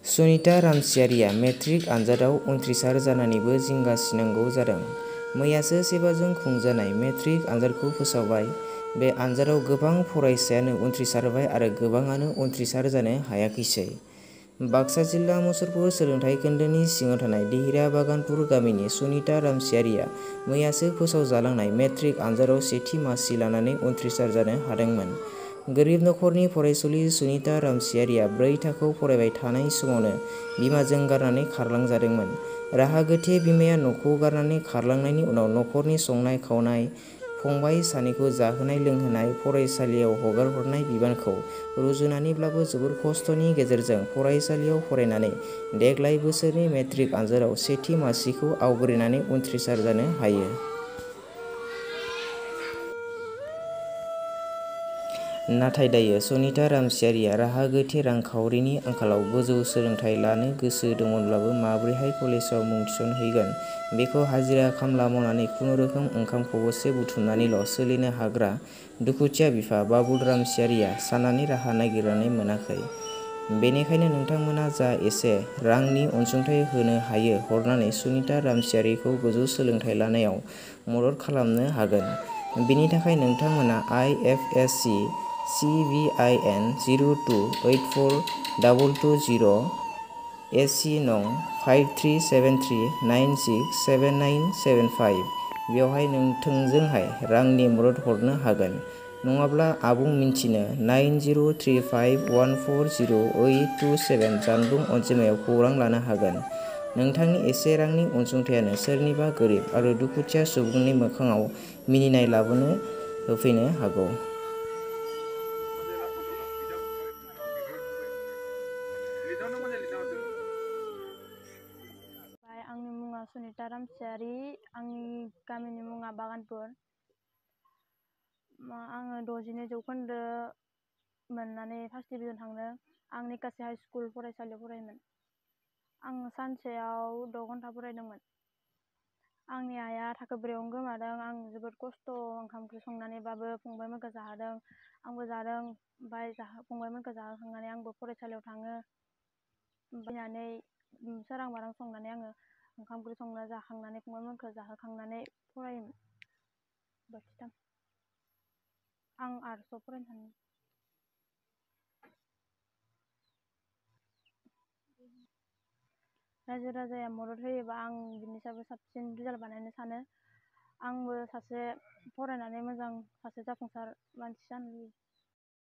Sunita रामसियारिया matric आनजादाव उनथ्रिसार जानानैबो जिंगा सिनांगौ जादों। मैयासो सेबाजों खुंजानाय मेट्रिक आनजादखौ फोसावबाय। बे आनजादाव गोबां फरायसायानो उनथ्रिसारबाय आरो गोबाङानो उनथ्रिसार जानो हायाखैसै। बाक्सा जिल्ला मुसलपुर सोलोंथाइ खोन्दोनि सिङाव थानाय दिहिरा बागानपुर गामिनि सुनिता रामसियारिया मैयासो फोसावजालांनाय मेट्रिक आनजादाव सेथि मासि लानानै उनथ्रिसार जानो हादोंमोन। गोरिब नखरनि फरायसुलि सुनिता रामसियारिया 4 थाखोआव फरायबाय थानाय समावनो बिमाजों गारनानै खारलांजादोंमोन। राहा गोथे बिमाया न'खौ गारनानै खारलांनायनि उनाव नखरनि संनाय खावनाय, फंबाय सानैखौ जाहोनाय लोंहोनाय, फरायसालियाव हगारहरनाय बिबानखौ रुजुनानैब्लाबो जोबोर खस्थ'नि गेजेरजों फरायसालियाव फरायनानै देग्लाय बोसोरनि मेट्रिक आनजादाव सेथि मासिखौ आवग्रिनानै उनथ्रिसार जानो हायो। नाथाय दायो सुनिता रामसियारिया राहा गोथे रांखावरिनि आंखालाव गोजौ सोलोंथाइ लानो गोसो दंमोनब्लाबो माबोरैहाय कलेजाव मुं थिसनहैगोन बेखौ हाजिरा खामला मावनानै खुनुरोखोम ओंखाम खब'से बुथुमनानैल' सोलिनो हाग्रा दुखुथिया बिफा बाबुल रामसियारिया साननानै राहा नागिरनानै मोनाखै। बेनिखायनो नोंथांमोना जा एसे रांनि अनसुंथाइ होनो हायो हरनानै सुनिता रामसियारिखौ गोजौ सोलोंथाइ लानायाव मदद खालामनो हागोन। बेनि थाखाय नोंथांमोना IFSC CBIN 02842220 SC नं 5373967975 बेवहाय थोंजोंहाय रांनि मदद हरनो हागोन। नङाब्ला आबुं मिन्थिनो 9035140827 जानबुं अनजिमायाव खौरां लानो हागोन। नोंथांनि एसे रांनि अनसुंथायानो सोरनिबा गोरिब आरो दुखुथिया सुबुंनि मोखाङाव मिनिनाय लाबोनो होफैनो हागौ। आंनि मुङा सुनिता रामसियारि, आंनि गामिनि मुङा बागानपुर। आङो 62 जौखोन्दो मोननानै फार्स्ट डिभिजन थांदों। आं निकासि हाइ स्कुल फरायसालियाव फरायोमोन। आं सानसेयाव 6 घन्टा फरायदोंमोन। आंनि आइया थाखो 4आवनो गोमादों। आं जोबोद खस्थ' ओंखाम ओंख्रि संनानैबाबो फंबायमोनखौ जाहोदों, आंबो जादों। ओमफ्राय फंबायमोनखौ जाहोखांनानै आंबो फरायसालियाव थाङो। फैनानै सोरां बारां संनानै आङो ओंखाम ओंख्रि संना जाखांनानै फंबायमोनखौ जाहोखांनानै फरायोमोन। बोथिथाम आं आर्टसआव फरायनो थांदों। रायजो राजाया मदद होयोबा आं बिनिसायबो साबसिन रिजाल्ट बानायनो सानो। आंबो सासे फरायनानै मोजां सासे जाफुंसार मानसि जानो लुबैयो।